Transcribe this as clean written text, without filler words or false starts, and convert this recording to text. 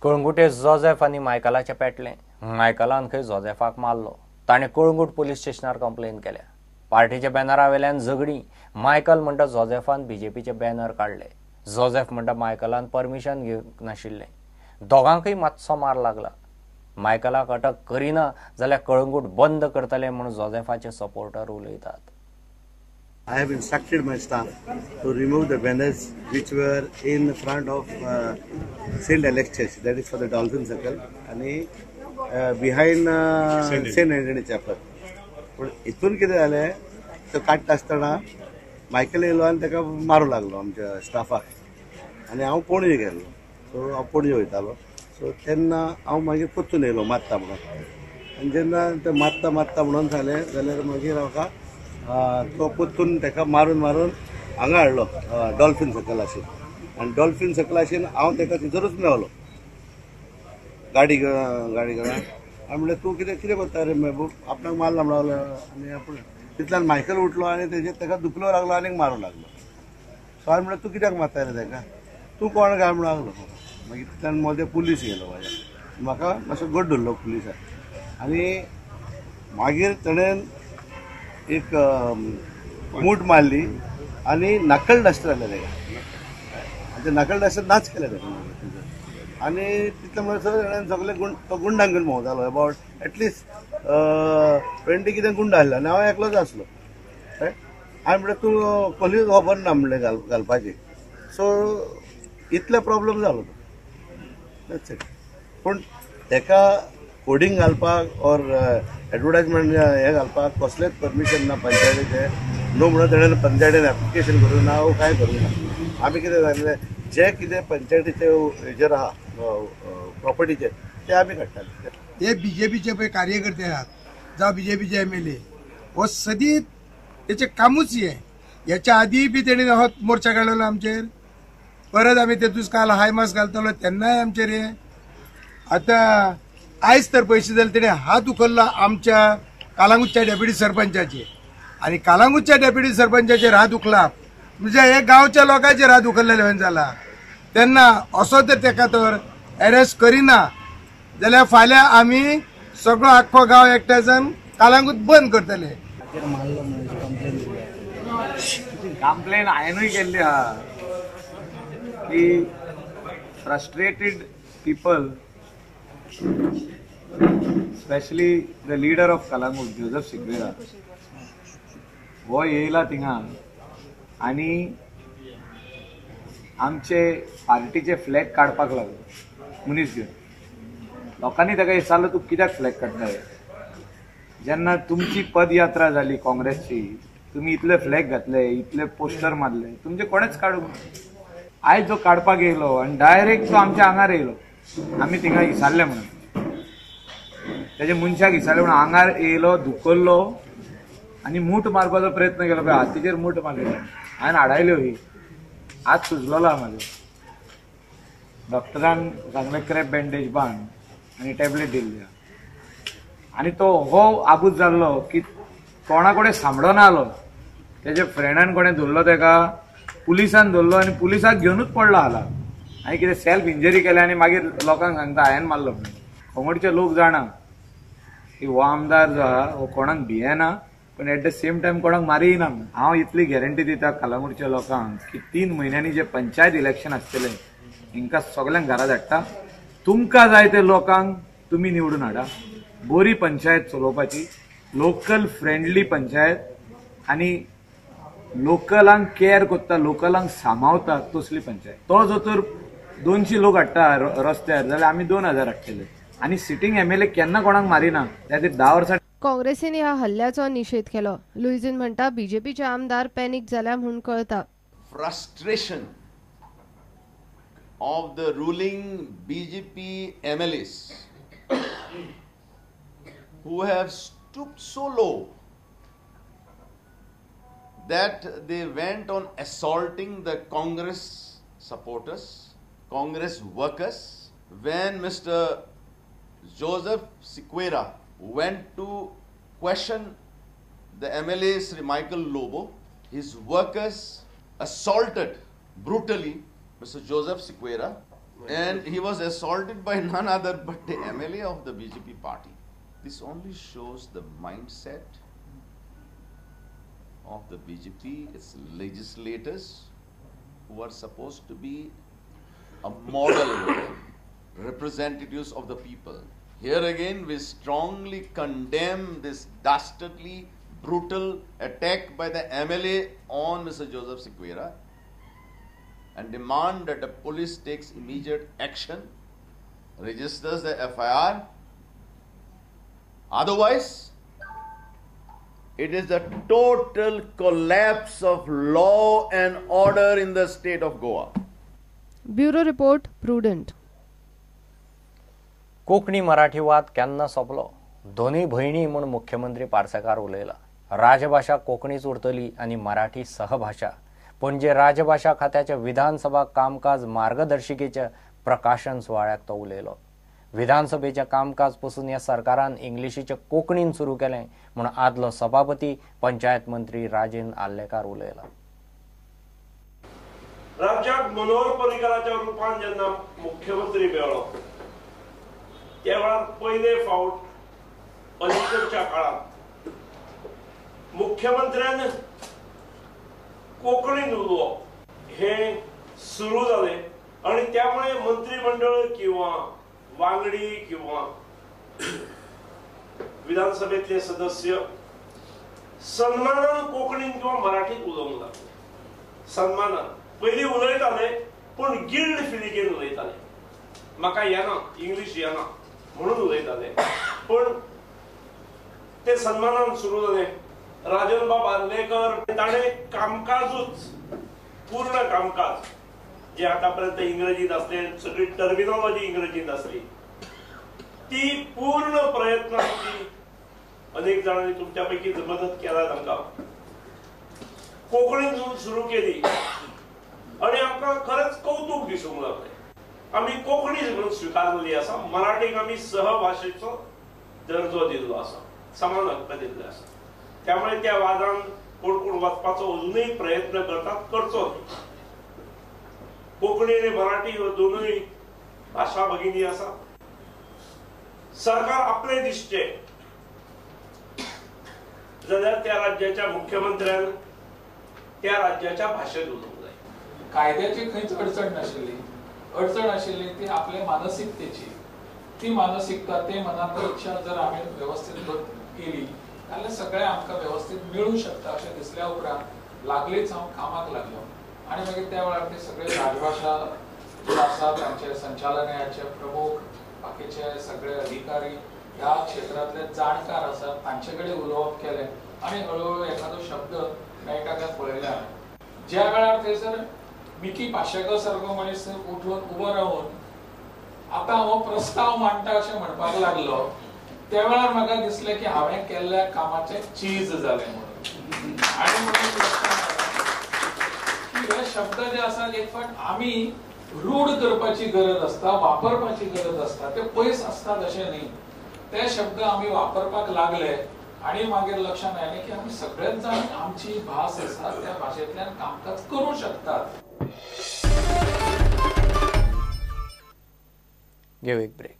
कळंगुटे जोजेफ आनी मायकलाचें पेटलें. मायकलान खंय जोजेफाक मारलो. ताणें कळंगूट पोलीस स्टेशनार कंप्लेन केल्या. पार्टीच्या बॅनरा वेल्यान झगडी. मायकल म्हणटा जोजेफान बीजेपीचे बॅनर काडले. जोजेफ म्हणटा मायकलान परमिशन घेवंक नाशिल्लें. दोगांकय मातसो मार लागला. मायकलाक अटक करिना जाल्यार कळंगूट बंद करतले म्हूण जोजेफाचे सपोर्टर उलयतात. I have instructed my staff to remove the banners which were in front of Saint Alex Church, that is for the Dolphin Circle, and behind Saint Anthony Chapel. पूण हितून कितें जालें, तो काडटा आसतना मायकल येयलो आनी ताका मारूंक लागलो आमच्या स्टाफाक. आनी हांव पणजे गेल्लो, सो हांव पणजे वयतालो. सो तेन्ना हांव मागीर परतून येयलो मारता म्हणून. आनी जेन्ना ते मारता मारता म्हणून जालें जाल्यार मागीर म्हाका तो परतून ताका मारून मारून हांगा हाडलो डॉल्फीन सर्कलाशीन. आनी डॉल्फीन सर्कलाशीन हांव ताका थंयसरूच मेवलो गाडी गाडी घेवन. हांवें म्हणलें तूं कितें कितें करता रे मेहबूब, आपणाक मारला म्हणून. आनी आपूण तितल्यान मायकल उठलो आनी तेजेर ताका दुखलो लागलो आनी मारूंक लागलो. सो हांवें म्हणलें तूं कित्याक मारता रे ताका, तूं कोण काय म्हणून लागलो. मागीर तितल्यान मदें पुलीस येयलो म्हाज्या, म्हाका मातसो गट धरलो पुलिसान. आनी मागीर ताणें एक मूठ मारली आनी नकल डस्टर आसलें ताका, आनी ते नकल डस्टर नाच केलें ताका. आनी तितले म्हणसर ताणें सगळे गुंड तो गुंडांक घेवन भोंवतालो. अबावट एटलिस्ट 20 कितें गुंड आसले आनी हांव एकलोच आसलो. हांवें म्हणलें तूं कसलीच खबर ना म्हणलें घालपाची. सो इतले प्रॉब्लम जालो तो. That's it. पूण ताका होर्डिंग घालपाक ऑर एडवर्टायजमेंट हें घालपाक कसलेंच परमिशन ना पंचायतीचें. न्हू म्हणून ताणें पंचायतीन एप्लिकेशन करूंक ना वो कांय करूंक ना. आमी कितें सांगलें, जे कितें पंचायतीचे हेजेर आहा प्रॉपर्टीचेर ते आमी काडटाले. हे बीजेपीचे पळय कार्यकर्ते आहात जावं बीजेपीचे एमएलए, हो सदीत तेचें कामूच हें. हेच्या आदीय बी तेणी हो मोर्चा काडलेलो आमचेर, परत आमी तेतूच काल हाय मास घालतलो तेन्नाय आमचेर हें. आतां आयज तर पयशे जाल्यार तेणें हात उखल्ला आमच्या कालांगूटच्या डेप्युटी सरपंचाचेर. आनी कालांगूटच्या डेप्युटी सरपंचाचेर हात उखला म्हणजे हे गांवच्या लोकांचेर हात उखल्लेले जाला. तेन्ना असो तर तेका तर एरेस्ट करिना जाल्यार फाल्यां आमी सगळो आख्खो गांव एकठांय जावन कालांगूट बंद करतले. कंप्लेन हांवेनूय केल्ली आहा की frustrated people, specially the leader of Calangute Joseph Sequeira, हो येयला थिंगा आनी आमचे पार्टीचे फ्लॅग काडपाक लागलो मनीस घेवन. लोकांनी ताका विचारलो तूं कित्याक फ्लॅग काडटा? जेन्ना तुमची पदयात्रा जाली काँग्रेसची, तुमी इतले फ्लॅग घातले, इतले पोस्टर मारले, तुमचे कोणेच काडूंक. आयज जो काडपाक येयलो आनी डायरेक्ट तो आमच्या आंगार येयलो. आमी थिंगा विचारलें म्हणून तेजे मनशाक विचारलें म्हणून आंगार येयलो, धुकल्लो आनी मूठ मारपाचो प्रयत्न केलो. पळय हातीचेर मूठ मारली, हांवें आडायल्यो ही. हात सुजलोलो आहा म्हाजो. डॉक्टरान सांगलें क्रॅप बँडेज बांद आनी टॅबलेट दिल्ली. आनी तो हो आबूज जाल्लो की कोणा कडेन सांबडो ना आलो. तेजे फ्रेंडान कोणें धरलो तेका, पुलिसान धरलो आनी पुलिसाक घेवनूच पडलो हाला. आनी कितें सेल्फ इंजरी केल्या आनी मागीर लोकांक सांगता हांवें मारलो म्हणून. कळंगूटचे लोक जाणा की हो आमदार जो आहा हो कोणाक भियेना, पण एट the same time कोणाक मारीय ना. हांव इतली गॅरंटी दिता कळंगूटच्या लोकांक की 3 म्हयन्यांनी जे पंचायत इलेक्शन आसतलें हिंकां सगल्यांक घरा धाडटा. तुमकां जाय ते लोकांक तुमी निवडून हाडा. बरी पंचायत चलोवपाची, लोकल फ्रेंडली पंचायत आनी लोकलांक केअर करता, लोकलांक सांबाळता तसली पंचायत. तो जो तर 200 लोक हाडटा रस्त्यार जाल्यार आमी 2000 हाडटले. आनी सिटींग एमएलए केन्ना कोणाक मारिना. त्या खातीर 10 वर्सां काँग्रेसीन ह्या हल्ल्याचो निशेध केलो. लुईझीन म्हणटा बीजेपीचे आमदार पॅनिक जाल्या म्हूण कळता. Frustration of the ruling BJP MLAs who have stooped so low that they went on assaulting the Congress supporters, Congress workers. When Mr. Joseph Sequeira went to question the MLA Sri Michael Lobo, his workers assaulted brutally Mr. Joseph Sequeira. And he was assaulted by none other but the MLA of the BJP party. This only shows the mindset of the BJP, its legislators, who are supposed to be a model representatives of the people. Here again, we strongly condemn this dastardly, brutal attack by the MLA on Mr. Joseph Sequeira and demand that the police takes immediate action, registers the FIR. Otherwise, it is a total collapse of law and order in the state of Goa. Bureau report, Prudent. Konkani Marathi वाद केन्ना सोंपलो? दोनूय भयणी म्हूण मुख्यमंत्री पार्सेकार उलयला. राजभाशा कोंकणीच उरतली आनी मराठी सहभाशा. पणजे राजभाशा खात्याच्या विधानसभा कामकाज मार्गदर्शिकेच्या प्रकाशन सुवाळ्याक तो उलयलो. विधानसभेचें कामकाज पसून ह्या सरकारान इंग्लिशीचें कोंकणीन सुरू केलें म्हूण आदलो सभापती पंचायत मंत्री राजेंद्र आर्लेकार उलयला. राज्याक मनोहर पर्रीकराच्या रूपान जेन्ना मुख्यमंत्री मेळ्ळो त्या वेळार पयले फावट अलीकडच्या काळात मुख्यमंत्र्यान कोंकणीन उलोवप हें सुरू जालें आनी त्यामुळे मंत्रीमंडळ किंवा वांगडी किंवा विधानसभेतले सदस्य सन्मानान कोंकणीन किंवा मराठीत उलोवंक लागले. सन्मानान पयलीं उलयताले पूण गिल्ड फिलिंगेन उलयताले, म्हाका येना इंग्लीश येना म्हणून उलयताले, पूण ते सन्मानान सुरू जालें. राजनबाब आर्लेकर ताणें कामकाजूच पूर्ण कामकाज जे आतापर्यंत इंग्रजीत असले, सगळी टर्मिनॉलॉजी इंग्रजीत असली, ती पूर्ण प्रयत्नांची अनेक जाणांनी तुमच्यापैकी मदत केला तांकां कोंकणीन सुरू केली आनी आमकां खरेंच कौतुक दिसूंक लागलें. आमी कोंकणी म्हणून स्विकारलेली आसा, मराठीक आमी सहभाशेचो दर्जो दिल्लो आसा, समान हक्क दिल्लो आसा. त्यामुळे त्या वादान कोण कोण वचपाचो अजूनय प्रयत्न करतात, करचो न्ही. कोंकणी आनी मराठी ह्यो दोनूय भाशा भगिनी आसा. सरकार आपले दिसचे जाल्यार त्या राज्याच्या मुख्यमंत्र्यान त्या राज्याच्या भाशेत उलोवंक जाय. कायद्याची खंयच अडचण नाशिल्ली, अडचण आशिल्ली ती आपले मानसिकतेची. ती मानसिकता, ते मनातली इच्छा जर आमी वेवस्थीत केली जाल्यार सगळें आमकां वेवस्थीत मेळूं शकता अशें दिसल्या उपरांत लागलीच हांव कामाक लागलो. आनी मागीर त्या वेळार ते सगळे राजभाशा जे आसा तांचे संचालनालयाचे प्रमुख, बाकीचे सगळे अधिकारी ह्या क्षेत्रांतले जाणकार आसात तांचे कडेन उलोवप केलें आनी हळूहळू एखादो शब्द मेळटा काय पळयलें हांवें. ज्या वेळार थंयसर मिकी पाशेको सारको मनीस उठून उबो रावन आतां हो प्रस्ताव मांडटा अशें म्हणपाक लागलो त्या वेळार म्हाका दिसलें की हांवें केल्ल्या कामाचें चीज जालें म्हणून. आनी म्हणून हे शब्द जे आसात एक फावट आमी रूढ करपाची गरज आसता, वापरपाची गरज आसता, ते पयस आसतात अशें न्ही. ते शब्द आमी वापरपाक लागले आनी मागीर लक्षांत आयलें की आमी सगळेच जाण आमची भास आसा त्या भाशेंतल्यान कामकाज करूं शकतात. घेऊ एक ब्रेक.